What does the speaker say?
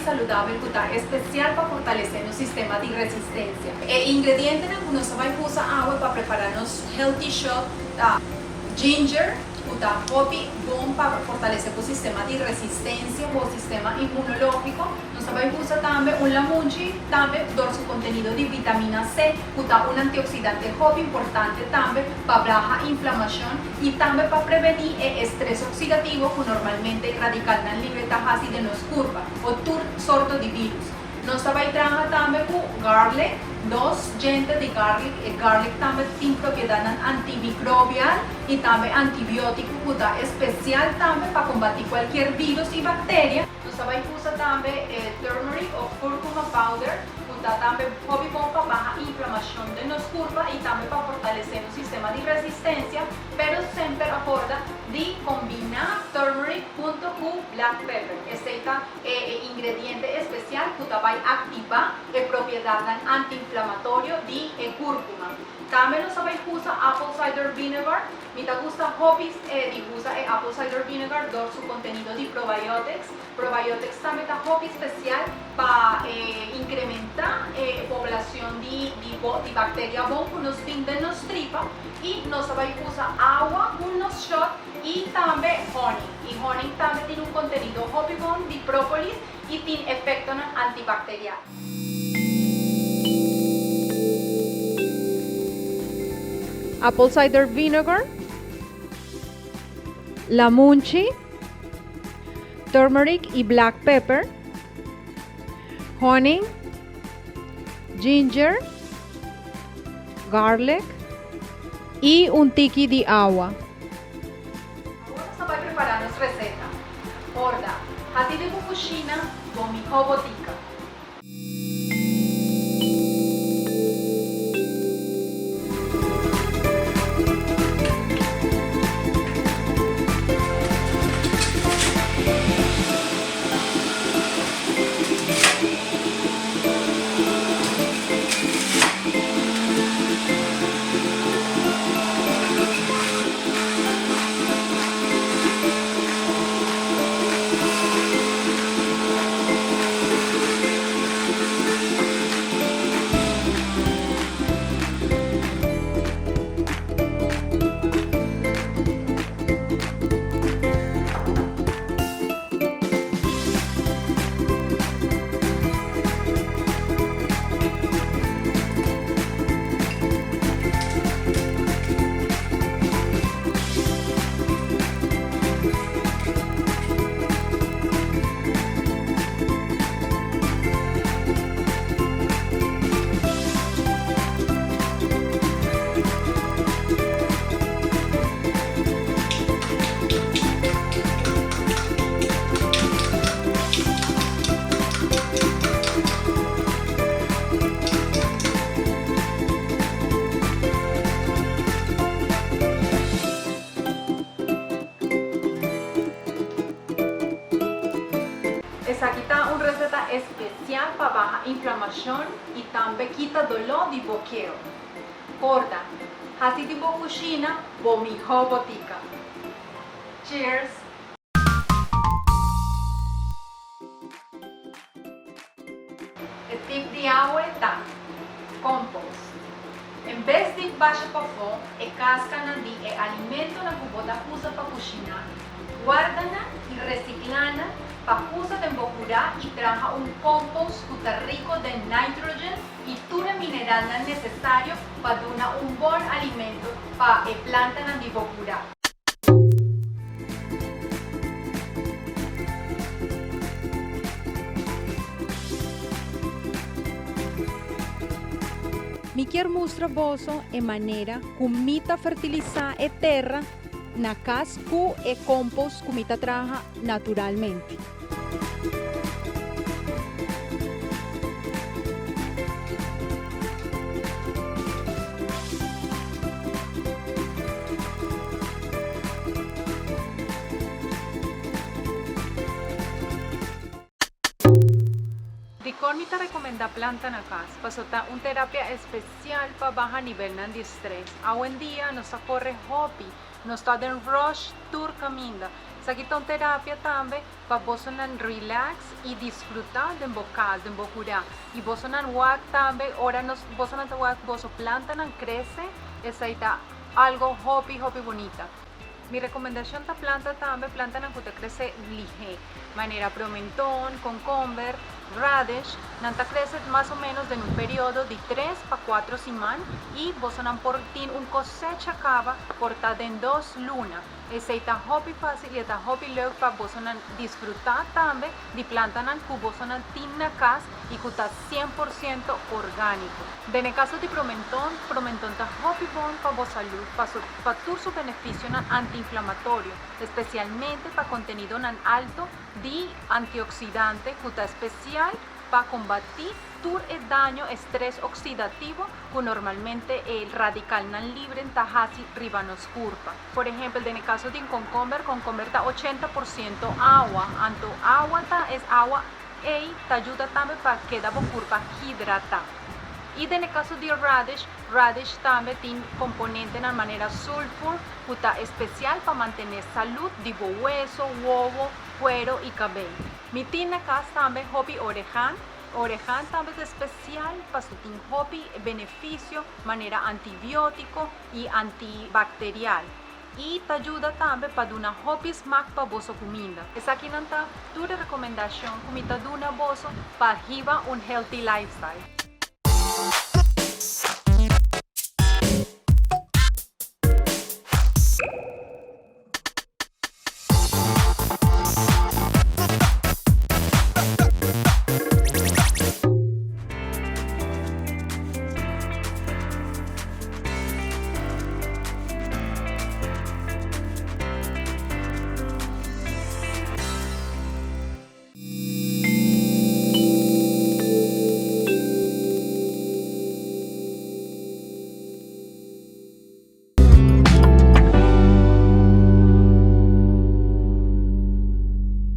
saludabel ku ta espesial pa fortalesé nos sistema di resistensia. E ingredientenan ku nos ta bai usa awe pa prepará nos healthy shot ta ginger, ku ta hopi bon pa fortalesé bo sistema di resistensia, bo sistema inmunológiko. Nos ta bai usa tambe un lamunchi, tambe dor su kontenido di vitamina C, ku ta un antioksidante hopi importante tambe pa baha inflamashon i tambe pa prevení e estres oksidativo ku normalmente radikalnan libre ta hasi den nos kurpa o tur sorto di vírus. Nos ta bai traha tambe ku garlic, dos djente di garlic, e garlic tambe tin propiedatnan antimikrobial i tambe antibiótiko ku ta espesial tambe pa kombatí kualkier vírus i bakteria. Nos ta bai usa tambe e turmeric of curcuma powder cu ta tambe hopi bon pa baha inflamacion den nos curpa y tambe pa fortalece nos sistema di resistencia, pero semper acorda di combina turmeric hunto cu black pepper. Esey ta e ingrediente especial cu ta bai activa e propiedadnan anti-inflamatorio di e curcuma. Tambe nos ta bai usa apple cider vinegar. Mi ta gusta hopi di usa e apple cider vinegar dor su contenido di probiotics. Probiotics tambe ta hopi special pa incrementa e poblacion di di bacteria bon cu nos tin den nos tripa. Y nos ta bay usa awa cu nos shot y tambe honing. Y honing tambe tin un contenido hopi bon di propolis y tin efectonan antibacterial. Apple cider vinegar, lamunchi, turmeric y black pepper, honing, ginger, garlic y un tiki di awa. Awor nos ta bai prepara nos receta. Horda, hasi den bo cushina bo miho botica. Esaki ta un receta especial pa baha inflamacion y tambe kita dolor di bokeo. Corda, haci di bo cushina bo miho botica. Cheers! E tip di awe ta, Compost. En bes di basha pafó e kaskanan di e alimentonan ku bo ta usa pa kushiná, warda nan i resiklá nan pa usa den bo kurá i traha un compost ku ta riko den nitrogen i tur e mineralnan nesesario pa duna un bon alimento pa e plantanan di bo kurá. Mi kier mustra boso e manera ku mi ta fertilisá e tera na kas ku e kompost ku mi ta traha naturalmente. Dikon mi ta rekomendá planta na kas? Paso ta un terapia espesial pa baha nivelnan di stres. Awendia nos ta kore hopi, nos ta den rush tur kaminda. Esaki ta un terapia tambe pa bosonan relax y disfruta den bo cas, den bo cura. Y bosonan wak tambe ora nos bosonan ta wak boso plantanan crece, esai ta algo hopi hopi bunita. Mi recomendacion ta planta tambe plantanan cu ta crece lihe, manera promenton, concomber, radish, nan ta crece mas o menos den un periodo di tres pa cuatro siman y bosonan por tin un cosecha caba por ta den dos luna. Esei ta hopi fácil i e ta hopi leuk pa bosonan disfrutá tambe di plantanan ku bosonan tin na kas i ku ta 100% orgániko. Den e kaso di promenton, promenton ta hopi bon pa bo salú paso pa tur su benefisionan antiinflamatorio, espesialmente pa kontenidonan alto di antioksidante ku ta espesial pa kombatí tur e daño e stres oksidativo ku normalmente e radikalnan libre ta hasi riba nos kurpa. Por ehempel den e kaso di konkomber, konkomber ta 80% awa, anto awa ta es awa ei ta yuda tambe pa keda bo kurpa hidratá. I den e kaso di radish, radish tambe tin komponentenan manera sulfur ku ta espesial pa mantené salud di bo weso, wowo, kuero i kabei. Mi tin na kas tambe hopi oregan. Oregan tambe ta espesial pasobra tin hopi benefisio manera antibiótiko i antibakterial i ta yuda tambe pa duna hopi smak pa boso kuminda. Esakinan ta tur e rekomendashon ku mi ta duna boso pa hiba un healthy lifestyle.